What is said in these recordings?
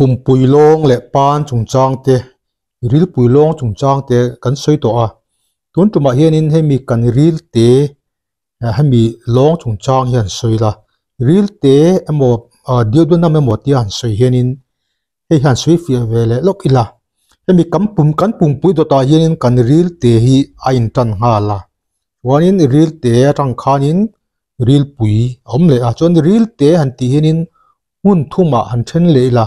Pumpui lawng leh pan chungchang te, rilpui lawng chungchang te kan sawi tawh a. Tun tumah hianin hemi kan ril te hemi lawng chungchang hi han sawi la. Ril te emaw duodenum emaw tia han sawi hianin hei hian sawi fiah ve leh lawk ila. Hemi kan pum kan pumpui dawtah hianin kan ril te hi a intan nghal a. Chuanin ril te atang khanin rilpui a awm leh a. Chuan ril te han tih hianin hmun thumah han then leh ila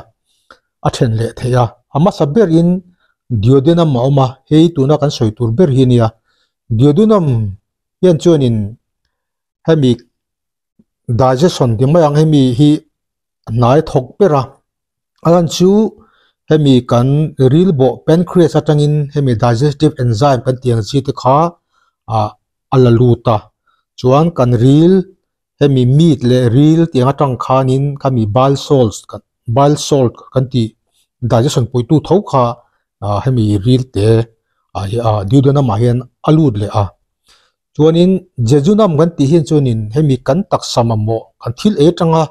a then leh theih a. A hmasa berin duodenum a awm a, hei tuna kan sawi tur ber hi a nia. Duodenum hian chuanin hemi digestion ti mai ang hemi hi a hnai thawk ber a. A lan chu hemi kan ril bawh pancreas atangin hemi digestive enzyme kan tih ang chi te kha ah a la lut a. Chuan kan ril hemi meat leh ril tiang atang khanin khami bile salts bile salt kan tih digestion puitu tho kha ah hemi ril te ah hi ah duodenum ah hian a lut leh a. Chuanin jejunum kan tih hian chuanin hemi kan taksa mamawh kan thil ei atanga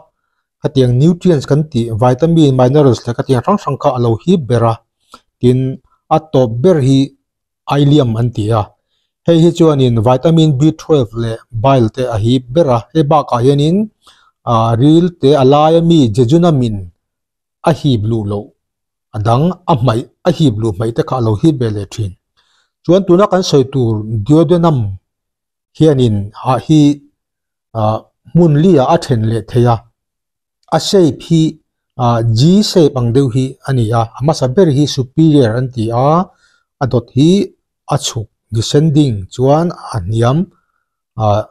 khatiang nutrients kan tih vitamin minerals leh khatiang hrang hrang kha a lo hip ber a tin a tawp ber hi Ailiam an ti a, hei hi chuanin vitamin B twelve leh bile te a hip ber a, hei bakah hianin ah ril te a laia mi jejunamin a hip luh loh a dang a hmaih a hip luh hmaih te kha a lo hip ve leh thin. Chuan tuna kan sawi tur duodenum hianin ah hi ah hmun li ah a then leh thei a. A shape hi ah G shape ang deuh hi a ni a, a hmasa ber hi superior an ti a, a dawt hi a chhuk descending chuan a hniam ah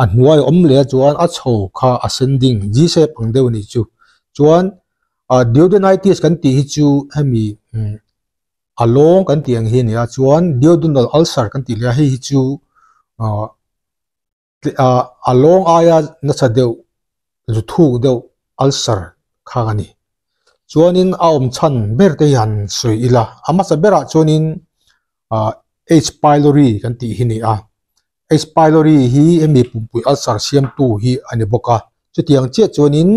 a hnuai awm leh a chuan a chho kha ascending G shape ang deuh a nih chu. Chuan ah duodenitis kan tih hi chu hemi umm a lawng kan tih ang hi a ni a, chuan duodenal ulcer kan tih leh a hei hi chu ah. A lawng aia nasa deuh zu thuk deuh ulcer kha a ni. Chuanin a awm chhan ber te hi han sawi ila, a hmasa berah chuanin ah H pylori kan tih hi a ni a. H pylori hi hemi pumpui ulcer siamtu hi a ni bawk a. Chutiang chiah chuanin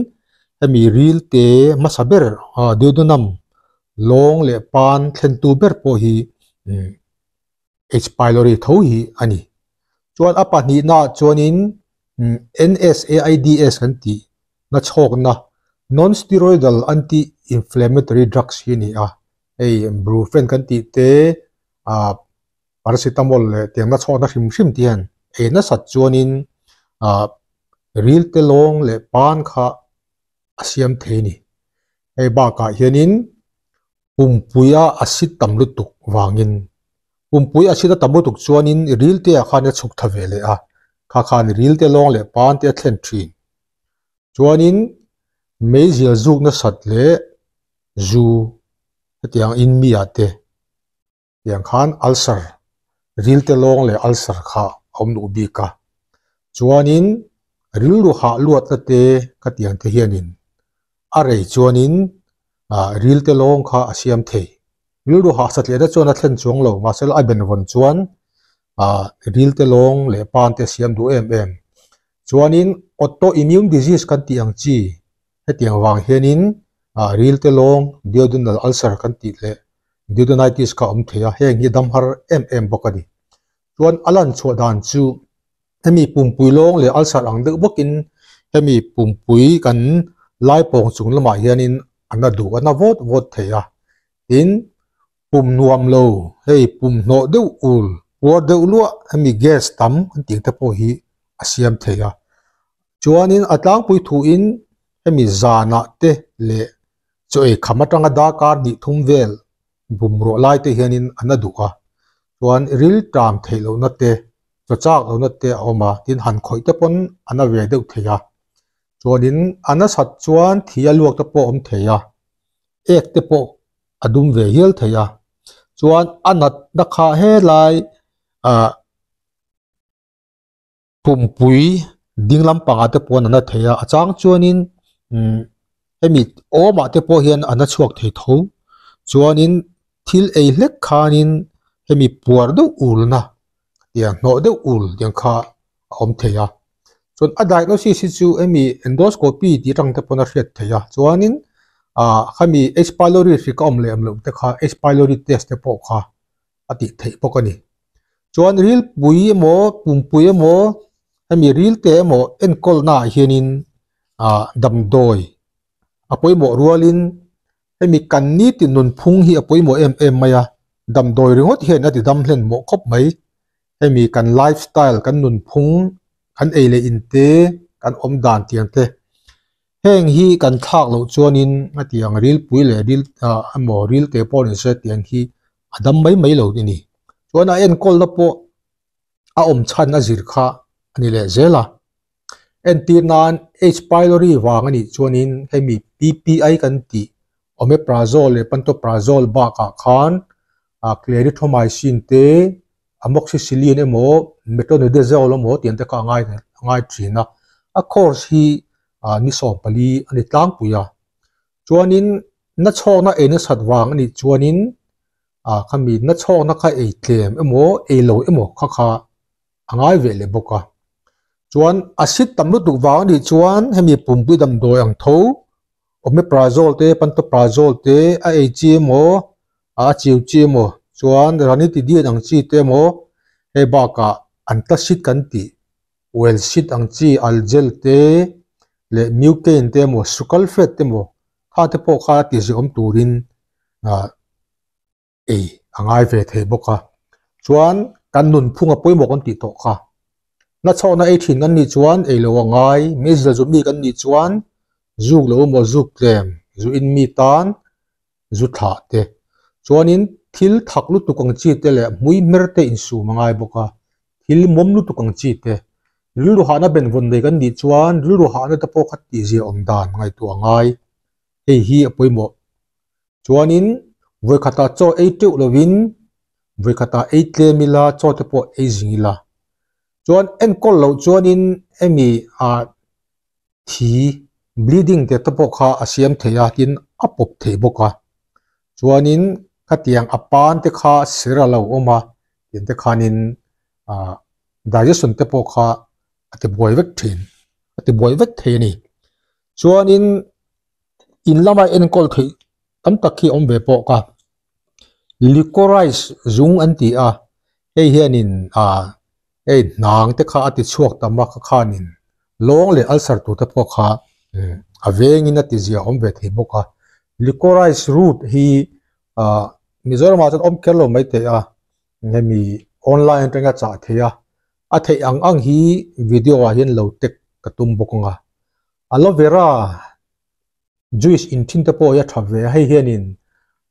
hemi ril te hmasa ber ah duodenum lawng leh pan thlentu ber pawh hi umm H. Pylori tho hi a ni. Chuan a pahnihnaah chuanin NSAIDs kan tih na chhawkna Non-steroidal anti-inflammatory drugs hi a ni a. Hei Brufen kan tih te, ah paracetamol leh tiang na chhawkna hrim hrim te hian ei nasat chuanin ah ril te lawng leh pan kha a siam thei a ni. Hei bakah hianin Pumpuia acid tam lutuk vangin Pumpui acid a tam lutuk chuanin ril te ah khan a chhuk tha ve leh a, kha khan ril te lawng leh pan te a thlen thin. Chuanin meizial zuk nasat leh zu hetiang in mi ah te tiang khan ulcer ril te lawng leh ulcer kha a awm duh bik a. Chuanin rilru hah luatna te khatiang te hianin a rei chuanin ah ril te lawng kha a siam thei. Rilru hah satliahna chuan a thlen chuang lo mahse a benvawn chuan ah ril te lawng leh pan te a siam duh em em. Chuanin autoimmune disease kan tih ang chi hetiang vang hianin ah ril te lawng duodenal ulcer kan tih leh duodenitis kha a awm thei a, heng hi dam har em em bawk a ni. Chuan a lan chhuah dan chu hemi pumpui lawng leh ulcer ang deuh bawkin hemi pumpui kan lai pawng chung lamah hianin a na duh a na vawt vawt thei a, tin pum nuam lo hei pum hnawh deuh ul puar deuh luah hemi gas tam kan tih te pawh hi a siam thei a, chuanin a tlangpui thuin hemi zanah te leh chaw ei kham atanga darkar hnih thum vel bumruah lai te hianin a na duh a, chuan ril ṭam theih lohna te, chaw chak lohna te a awm a, tin han khawih te pawn a na ve deuh thei a, chuanin a nasat chuan thi a luak te pawh a awm thei a, ek te pawh a dum ve hial thei a, chuan a natna kha helai ah. Pumpui ding lampangah te pawh an na thei a, a chang chuanin umm hemi awmah te pawh hian a na chhuak thei tho chuanin thil ei hlek khanin hemi puar deuh ulna tiang hnawh deuh ul tiang kha a awm thei a chuan a diagnosis hi chu hemi endoscopy tih atang te pawn a hriat theih a chuanin. Ah khami H pylori hri ka awm leh awm loh te kha H pylori test te pawh kha a tih theih bawk a ni. Chuan rilpui emaw pumpui emaw hemi rilte emaw enkawlna ah hianin ah damdawi a pawimawh rualin hemi kan nitin nunphung hi a pawimawh em em mai a, damdawi ringawt hian a ti dam hlen mawh khawp mai. Hemi kan life style kan nunphung kan ei leh in te kan awm dan tiang te heng hi kan thlak loh chuanin a tiang rilpui leh ril ah emaw rilte pawh ni se tiang hi a dam mai mai lo a ni. Chuan a enkawlna pawh a awm chhan a zir kha a ni leh zel a. Entir nan H pylori vang a nih chuanin hemi P_P_I kan tih omeprazole leh pantoprazole bakah khan ah clarithromycin te amoxicillin emaw metronidazole emaw tih ang te kha a ngai a ngai thin a. A course hi ah ni 14 a ni tlangpui a. Chuanin na chhawkna ei nasat vang a nih chuanin ah khami na chhawkna kha ei tlem emaw ei lo emaw kha kha a ngai ve leh bawk a. Chuan acid tam lutuk vang a nih chuan hemi pumpui damdawi ang tho omeprazole te pantoprazole te a ei chi emaw a chiu chi emaw chuan ranitidine ang chi te emaw hei bakah antacid kan tih welcid ang chi algel te leh mucaine te emaw sucralfate te emaw kha te pawh kha a ti ziah awm turin ah ei a ngai ve thei bawk a. Chuan kan nunphung a pawimawh kan tih tawh kha. Na chhawkna ei thin kan nih chuan ei lo a ngai, mizil zu mi kan nih chuan zuk lo emaw zuk tlem zu in mi tan zu thlah te. Chuanin thil thak lutuk ang chi te leh hmui hmer te insum a ngai bawk a, thil mawm lutuk ang chi te. Rilru hahna benvawn nei kan nih chuan rilru hahna te pawh kha tihzia awm dan ngaihtuah a ngai. Hei hi a pawimawh. Chuanin vawikhatah chaw ei teuh lovin vawikhatah ei tlem ila chaw te pawh ei zing ila. Chuan enkawl loh chuanin hemi ah thi bleeding te te pawh kha a siam thei a tin a pawp thei bawk a. Chuanin khatiang a pan te kha ser a lo awm a tiang te khanin ah digestion te pawh kha a ti buai vek thin a ti buai vek thei a ni. Chuanin in lama enkawl theih tam tak hi a awm ve pawh ka licorice zung an ti a hei hianin ah hei hnang te kha a ti chhuak tam a kha khanin lawng leh ulcer tur te pawh kha a vengin a ti zia awm ve thei bawk a licorice root hi ah Mizoramah chuan awm kher lo mai thei a hemi online atanga chah theih a a theih ang ang hi video ah hian lo tag ka tum bawk ang a. Aloe vera juice in thin te pawh hi a tha ve a, hei hianin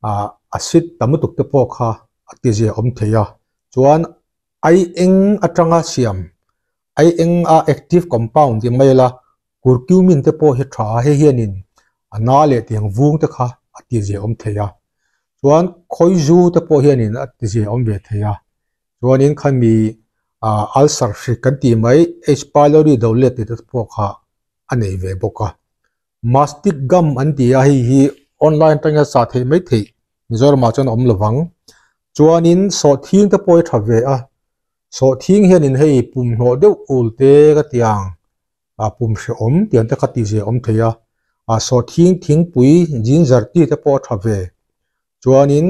ah acid tam lutuk te pawh kha a ti zia awm thei a, chuan ai eng atanga siam ai eng a active compound tih mai ila curcumin te pawh hi a tha a, hei hianin a na leh tiang vung te kha a ti zia awm thei a, chuan khawizu te pawh hianin a ti zia awm ve thei a, chuanin khami ah ulcer hrik kan tih mai H pylori do let tih te pawh kha a nei ve bawk a. Mastic gum an ti a hei hi online atanga chah theih mai theih Mizoramah chuan a awm lovang. Chuanin sawhthing te pawh hi tha ve a, sawhthing hianin hei pumhnawh deuh ul te ka ti ang ah pum hrehawm tiang te kha tih zia awm thei a, ah sawhthing thingpui ginger tea te pawh a tha ve. Chuanin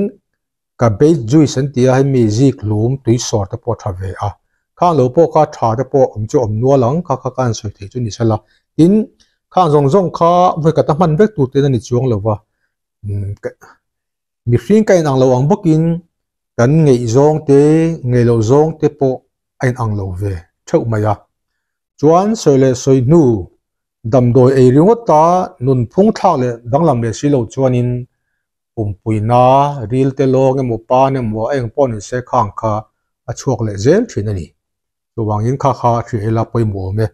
Cabbage juice an ti a, hemi zik hlum tui sawr te pawh a tha ve a. Khang lo pawh kha tha te pawh awm chu awm nual ang, kha kha ka han sawi theih chu ni sela. Tin, khang zawng zawng kha vawikhat a hman vek tur ten a ni chuang lo va. Mihring ka inang lo ang bawkin kan ngeih zawng te, ngeih loh zawng te pawh a inang lo ve theuh mai a. Chuan sawi leh sawi hnu damdawi ei ringawt a nunphung thlak leh danglam leh si lo chuanin Pumpuina, ril te lawng emaw pan emaw a eng pawh ni se khang kha a chhuak leh zel thin a ni. Chuvangin kha kha a hriat ila pawimawh awm e.